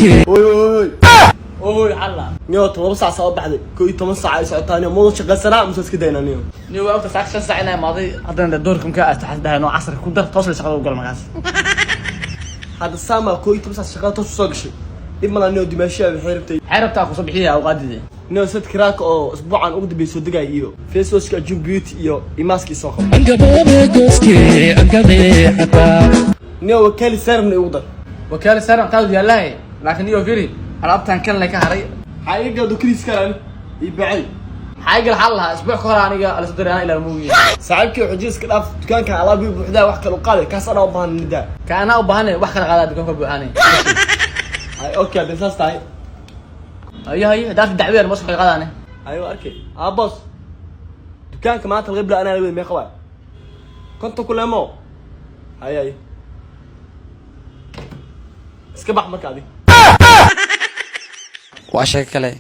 Oy, oy, oy! Oy, xalla. Niyo, 7 saac soo baxday, 11 saac ay socotaa. Niyo, mudan shaqaysanaa mise iska daynaa, niyo? Niyo, waa ogta saak 5 saac inaa imaaday. Haddana doorka markaa aad taxas dhahay, noo casarka ku dar, toos la shaqada u gal markaas. Hadda saama 11 saac shaqada toos usoo gashay, dhib malaa. Niyo, dimaashiya waxay rabtay. Maxay rabtaa? Kusoo bixiya awqaadide. Niyo, sad kiraaka oo isbuucan ugu dambeeyay soo degay iyo face washka Ajun Beauty iyo maskii soo qabo. Niyo, wakaali serumna igu dar. Wakaali saaran taadu yaallahay, laakiin niyo, firi, alaabtan kan le ka haray. Maxaa iga gado kris karani ii bacay? Maxaa igal xal lahaa? Isbuuc ka hor aniga ala soo diray, anaa ilaa moogiye. Saaxiibkii, xujiya iska dhaaf. Dukaankan alaab ii buuxdaa, wax kale u qaaday, kaas anaa u baahan nidaa. Ka anaa u baahane, wax kala qaadaa, dukaanka buuxaane. Ay, okay, hadday saas tahay. Hayo, hayo, daarta dacwiyaan mas kala qaadaane. Ayo, arkay aabos, dukaanka maanta laga bila anaa laga. Meeqa waay? 50 kuleemo. Hay, hay, iska bax marka adi. Waa sheeko kale.